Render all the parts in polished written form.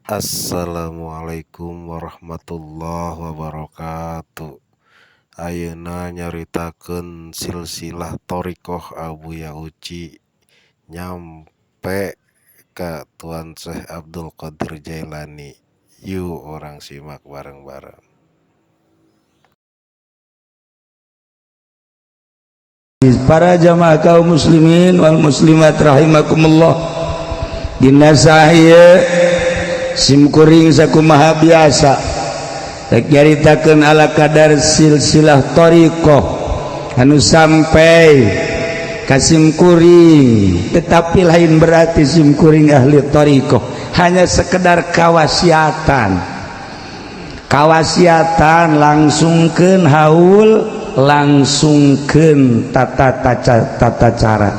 Assalamualaikum warahmatullahi wabarakatuh. Ayeuna nyaritakeun silsilah thoriqoh Abuya Uci nyampe ka Tuan Syekh Abdul Qadir Jailani. Yuk orang simak bareng-bareng. Para jamaah kaum muslimin wal muslimat rahimakumullah. Dina sahaya simkuring sakumaha biasa rek nyaritakeun ala kadar silsilah thariqah anu sampai ka simkuring, tetapi lain berarti simkuring ahli thariqah, hanya sekedar kawasiatan. Kawasiatan langsungkeun haul, langsungkeun tata tata cara,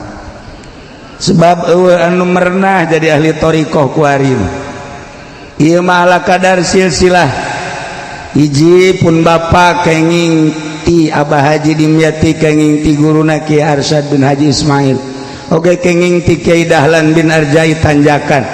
sebab eueuh anu merenah jadi ahli thariqah kuari. Ieu mah ala kadar silsilah. Hiji pun bapa kenging ti Abah Haji Dimyati, kenging ti guruna Ki Arsyad bin Haji Ismail, oge kenging ti Kiai Dahlan bin Arjai Tanjakan,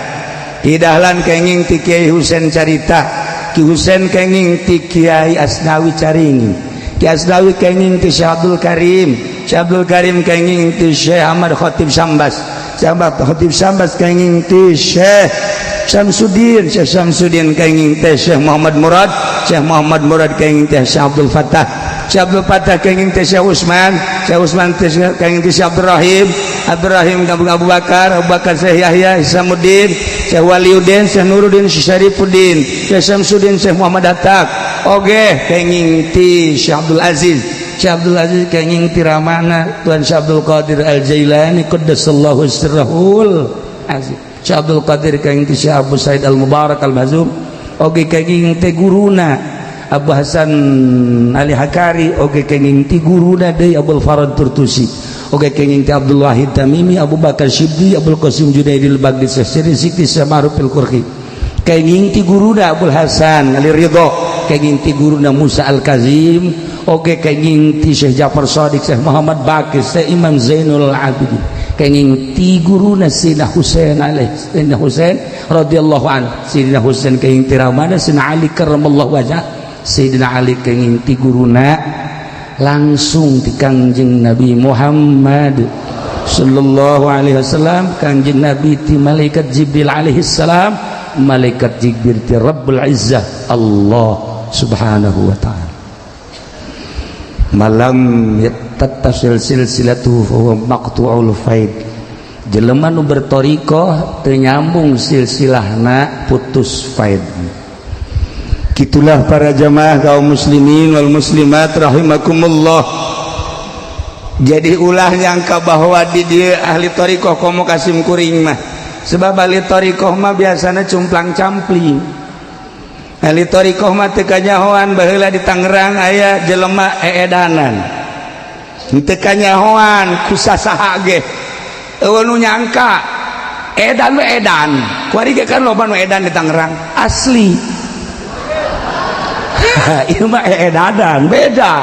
Ki Dahlan kenging ti Kiai Husain Carita, Ki Husain kenging ti Kiai Asnawi Caringin, Ki Asnawi kenging ti Syekh Abdul Karim, Syekh Abdul Karim kenging ti Syekh Ahmad Khatib Sambas, Syekh Ahmad Khatib Sambas kenging ti Syekh Syamsuddin, Syekh Syamsuddin kenging teh Syekh Muhammad Murad, Syekh Muhammad Murad kenging teh Syekh Abdul Fattah, Syekh Abdul Fattah kenging teh Syekh Usman, Syekh Usman teh kenging teh Syekh Abdul Rahim, Abdul Rahim Abu Abu Bakar, Abu Bakar Syekh Yahya Isamuddin, Syekh Waliuddin, Syekh Nuruddin, Syekh Syarifuddin, Syekh Syamsuddin, Syekh Muhammad Atak, oge kenging ti Syekh Abdul Aziz, Syekh Abdul Aziz kenging ti ramana Tuan Syekh Abdul Qadir Al Jailani qaddasallahu sirrahul aziz, Syekh Abdul Qadir kenging ti Syekh Abu Said Al Mubarak Al Mazum, oge kenging teh guruna Abu Hasan Ali Hakari, oge kenging ti guruna deui Abdul Farad Turtusi, oge kenging ti Abdul Wahid Tamimi, Abu Bakar Shibli, Abdul Qasim Junaidil Baghdadi, Syekh Sirri Sikti, Syekh Ma'ruf Al Qurhi, kenging ti guruna Abdul Hasan Ali Ridho, kenging ti guruna Musa Al Kazim, oge kenging ti Syekh Ja'far Shadiq, Syekh Muhammad Baqir, Syekh Imam Zainul Abidin, kenging ti guruna Sayyidina Husain alaihi, Sayyidina Husain radhiyallahu an, Sayyidina Husain kenging ti ramana Sayyidina Ali karramallahu wajah, Sayyidina Ali kenging ti guruna langsung ti Kangjeng Nabi Muhammad sallallahu alaihi wasallam, Kangjeng Nabi ti malaikat Jibril alaihi salam, malaikat Jibril ti Rabbul Izzah Allah subhanahu wa ta'ala. Malam yattasil silsilatuhu fa huwa maqtu'ul faid. Jelema nu berthoriqoh teu nyambung silsilahna, putus faid. Gitulah para jamaah kaum muslimin wal muslimat rahimakumullah. Jadi ulah nyangka bahwa di dia ahli thoriqoh komo kasim kuring mah, sebab ahli thoriqoh mah biasanya cumplang campling. Ahli thoriqoh mah teu kanyahoan. Baheula di Tangerang aya jelema eedanan, teu kanyahoan ku sasaha ge, euweuh nu nyangka edan we edan. Kuari ge kan loba nu edan di Tangerang asli. Ieu mah eedanan beda.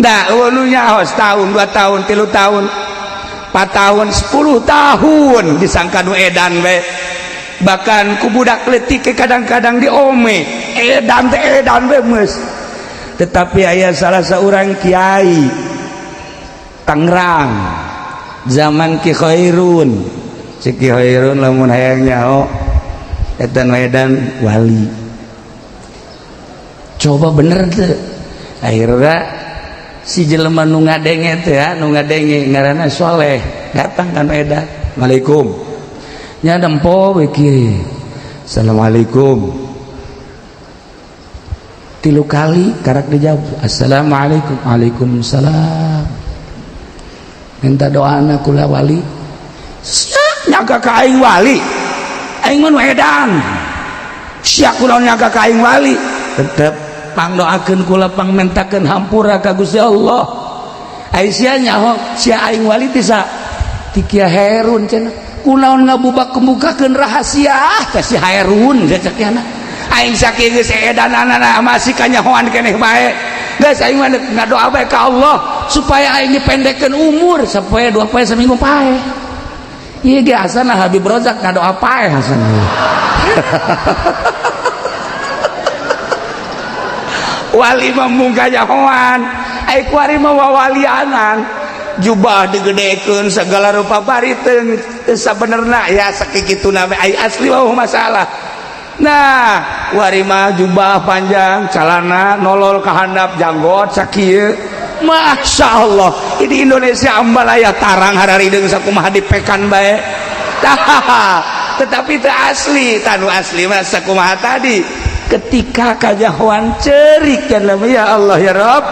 Nah, euweuh nu nyaho setahun, 2 tahun, 3 tahun, 4 tahun, 10 tahun disangka nu edan we. Bahkan ku budak leutik kadang-kadang diome, edan teh edan we geus. Tetapi aya salah seorang kiai Tangerang zaman Ki Khairun, si Ki Khairun lamun hayang nyaho eta nu edan wali, coba bener teu. Akhirnya si jelema nu ngadenge teh ya, nu ngadenge ngaranna Soleh, datang kan edan, "Assalamualaikum." Nya nempo we kieu, "Assalamualaikum." Tilu kali karak dijawab, "Assalamualaikum." "Waalaikumsalam." "Minta doana kula wali." "Sia nyangka ka aing wali? Aing mah nu edan. Sia kunaon nyangka ka aing wali?" "Tetep pangdoakeun kula, pangmentakeun hampura ka Gusti Allah." "Ai sia nyaho sia aing wali ti sa?" "Ti Kiai Herun." Cenah, "Kunaon ngabubak kemukakeun rahasia teh si Hairun?" Cek aing, "Sakieu geus edananana masih kanyahoan keneh bae. Geus, aing mah ngadoa bae ka Allah supaya aing dipendekkeun umur sapoe, 2 poe, seminggu pae." Ieu ge asana Habib Rozak ngadoa paeh Hasan. Wali mah mung kanyahoan, ai kuari mah wawalianan. Jubah digedekeun segala rupa bariteun teu sabenerna ya sakituna we ai asli mah masalah. Nah, wari mah jubah panjang, calana nolol ka handap, janggot sakieu. Masya Allah, ini Indonesia ambalaya tarang hararideung sakumaha dipekan bae. Tetapi itu asli, tanu asli mah sakumaha tadi. Ketika kajahoan cerik kan ya Allah ya Rob,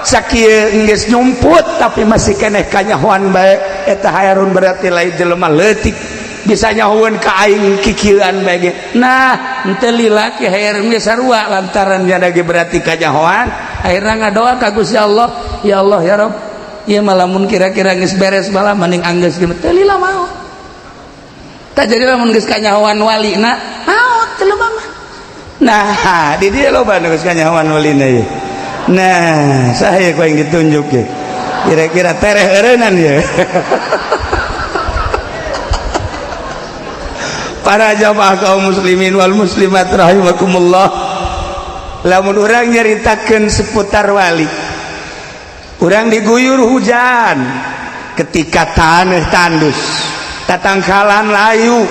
sakieu geus nyumput tapi masih keneh kanyahoan bae. Eta Hairun berarti lain jelema leutik. Bisa nyahoan ka aing kikieuan bae ge. Nah, henteu lila ki Hairun ge sarua lantaran nya ge berarti kanyahoan. Akhirna ngadoa ka Gusti Allah, ya Allah ya Rob, ieu mah lamun kira-kira geus beres malah mending anggeus ge teu lila maot. Tah jadi lamun geus kanyahoan walina, maot jelema mah. Nah, di dieu loba nu geus kanyahoan walina ieu. Nah, saya ku yang ditunjuk ye. Kira-kira tereh eureunnan ye. Para jamaah kaum muslimin wal muslimat rahimakumullah. Lamun urang nyaritakeun seputar wali, urang diguyur hujan ketika tanah tandus, tatangkalan layu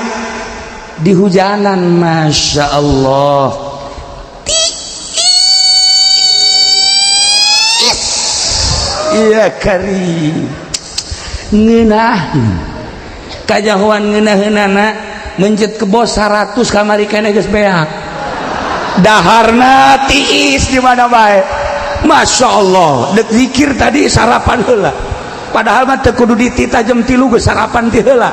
di hujanan, masya Allah. Iya kari ngeunah kajahoan ngeunaheunana mencet kebo 100 kamari keneh geus beak daharna tiis di mana bae. Masya Allah, dek zikir tadi sarapan heula, padahal mah teu kudu ditita jam 3 geus sarapan ti heula.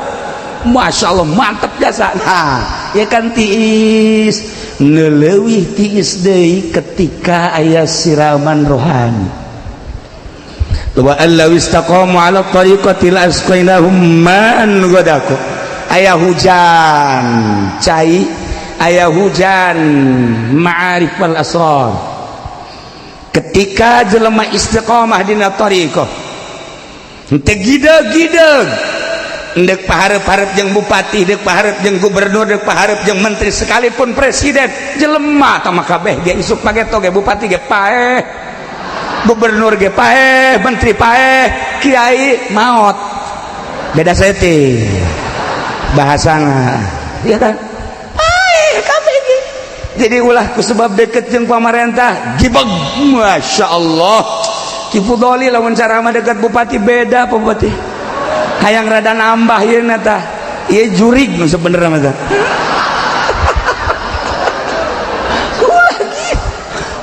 Masya Allah mantep jasa. Nah ya kan tiis ngeleuwih tiis deui ketika aya siraman rohani. Wa allaw istaqamu ala tariqati la asqainahum ma'an ghadaqa. Aya hujan cai, aya hujan ma'arif wal asrar. Ketika jelema istiqamah dina tariqah teu gideg-gideg, ndek paharep-harep jeung bupati, ndek paharep jeung gubernur, ndek paharep jeung menteri, sekalipun presiden, jelema tah mah kabeh ge isuk pageto ge bupati ge paeh, gubernur ge paeh, menteri paeh, kiai maot. Beda seti bahasana, ya kan? Paeh kabeh ge. Jadi ulah ku sebab deket jeung pamarentah gibeg, masya Allah. Ki Fudoli lamun ceramah dekat bupati beda bupati. Hayang rada nambah ieu na tah. Ieu jurig nu sebenarnya mah tah.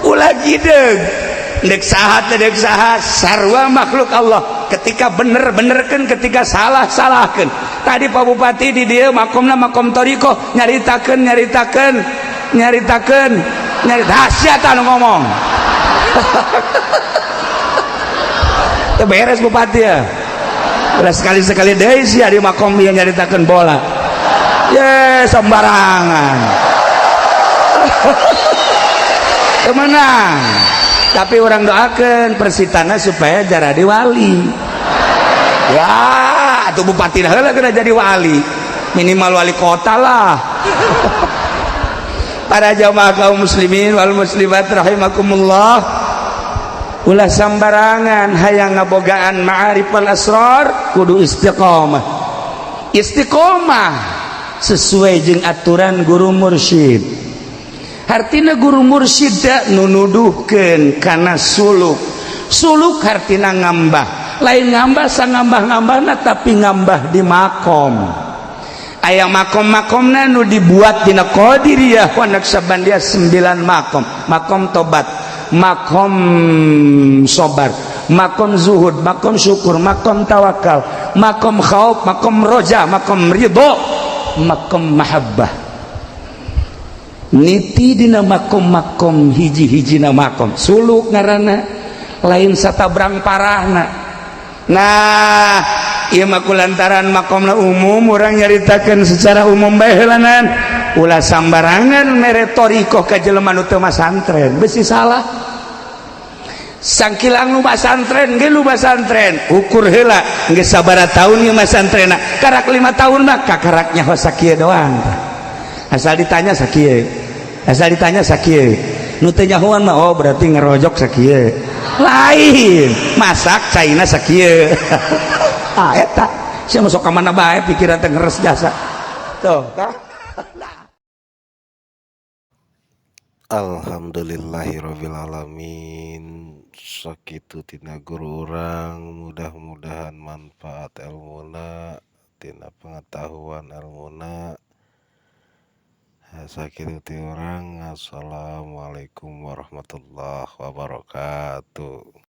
Ulah gideg. Dek saha teh dek saha sarwa makhluk Allah. Ketika bener benerkeun, ketika salah salahkeun. Tadi Pak Bupati di dieu makomna makom thariqah nyaritakeun nyaritakeun nyaritakeun nyarita dahsyat anu ngomong. Teu beres bupati ya. Ulah sekali-sekali deui sia di makom ieu nyaritakeun bola. Ye sembarangan. Teu meunang. Tapi orang doakan Persitana supaya jadi wali. Ya, atau bupati heula kena jadi wali. Minimal wali kota lah. Para jamaah kaum muslimin wal muslimat rahimakumullah. Ulah sambarangan hayang ngabogaan ma'arif wal asrar kudu istiqomah. Istiqomah sesuai jeung aturan guru mursyid. Hartina guru mursyid nu nuduhkeun kana suluk. Suluk hartina ngambah. Lain ngambah sangambah-ngambahna tapi ngambah di makom. Aya makom-makomna nu dibuat dina Qadiriyah wa Naqsyabandiyah 9 makom. Makom tobat, makom sobar, makom zuhud, makom syukur, makom tawakal, makom khauf, makom roja, makom ridho, makom mahabbah. Niti dina makom-makom hiji-hijina makom suluk ngaranna lain satabrang parahna. Nah ieu mah kulantaran makomna umum urang nyaritakeun secara umum bae heulanan. Ulah sambarangan mere thariqah ka jelema nu teu masantren besi salah. Sangkilang nu masantren ge, nu masantren ukur heula geus sabaraha tahun ieu masantrenna. Karak 5 tahun mah kakarak nyaho sakieu doang. Asal ditanya sakieu, asal ditanya sakieu. Nu teu nyahoan mah, oh, berarti ngerojok sakieu, lain masak caina sakieu. Ah, eta sia masuk ka mana bae, pikiran teh ngeres jasa tuh kan. Alhamdulillahirabbil alamin. Sakitu tina guru urang, mudah-mudahan manfaat elmuna, tina pengetahuan elmuna. Sakitu ti urang. Assalamualaikum warahmatullahi wabarakatuh.